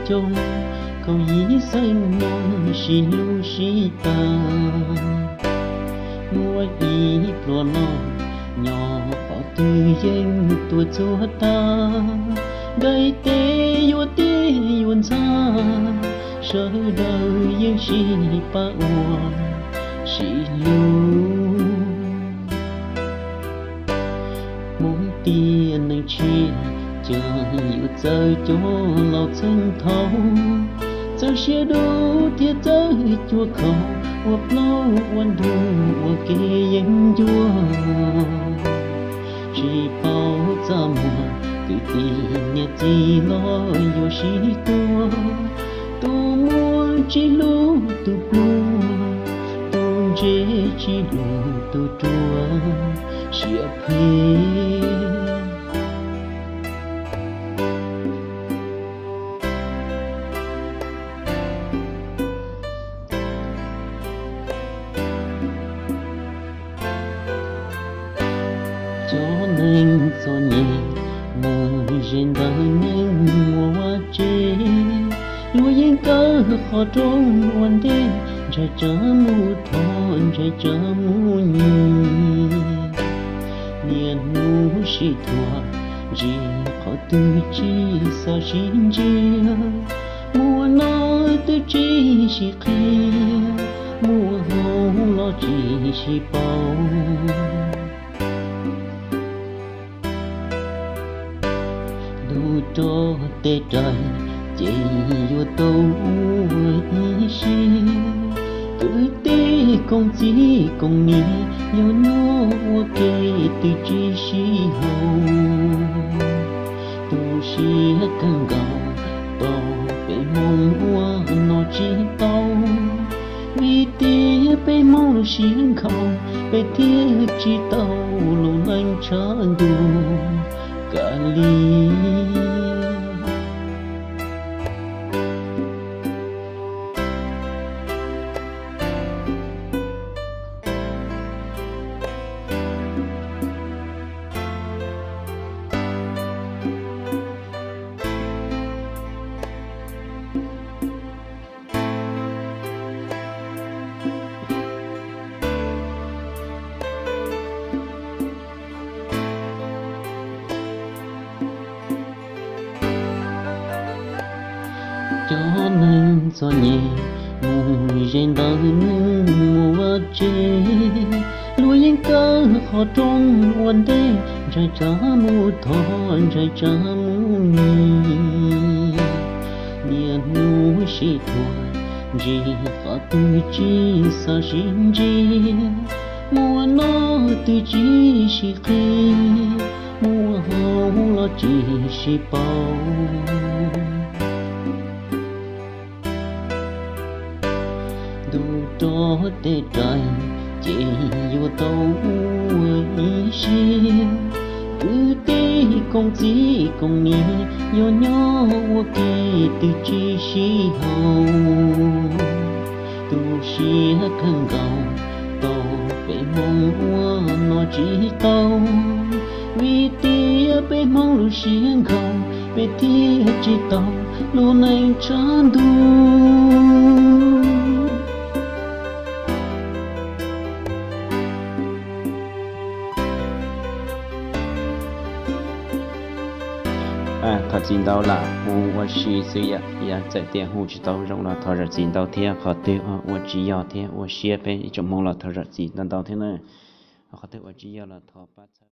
xyoo, kaum yim xeeb moos sib hlub sib pab. Muaj ib pluas no nyob qhov twg yeej tuaj txhua tag, daim teb yuav tij yuav ntxhab, sawv daws yeej sib pab ua sib hlub. Hmoob tiam neeg tshiab, cas yuav txawj coj laus txheej thaud, txawj siab dub thiab txawj cuag khaus, ua plaub ua ntug ua ke yeeb ncuab. Tsis paub txaj muag, kwv tij niam txiv los yuav sib tua, tus muaj tsis hlub tus pluag, tus ntse tsis hlub tus ruam, siab phem. Cov neeg txom nyem mus ze ntawm neeg muaj vaj tse, luag yeej kaw qhov rooj ua ntej, ntshai tsam mus thov, ntshai tsam mus nyiag. Niaj hnub sib thuam, ntsia qhov twg tsis xav sib ntsia, muaj noj twb tsis sib qhia, muaj hauj los tsis sib pauv. Ntuj rog tej rais ces yuav tau ua ib siab, kwv tij koom txiv koom niam yuav nyob ua ke twb tsis sib haum. Tu siab kawg nkaus tau peb Hmoob ua no tsis tau, vim tias peb Hmoob lub siab nkhaus, peb thiaj tsis tau lub neej tshav ntuj kav liam. Cov neeg txom nyem mus ze ntawm neeg muaj vaj tse, luag yeej kaw qhov rooj ua ntej, ntshai tsam mus thov, ntshai tsam mus nyiag. Niaj hnub sib thuam, ntsia qhov twg tsis xav sib ntsia, muaj noj twb tsis sib qhia, muaj hauj los tsis sib pauv. Ntuj rog tej rais ces yuav tau ua ib siab, kwv tij koom txiv koom niam yuav nyob ua ke twb tsis sib haum. Tu siab kawg nkaus tau peb Hmoob ua no tsis tau, vim tias peb Hmoob lub siab nkhaus, peb thiaj tsis tau lub neej tshav ntuj. Thov txim ntau lawm, hu ua si xwb yom, yog txawm tias hu tsis tau zoo los thov zam txim ntau thiab, qhov twg ua tsis yog thiab ua siab peb ib tsoom Hmoob los thov zam txim ntau ntau thiab na. Qhov twg ua tsis yog los thov pab txhawb.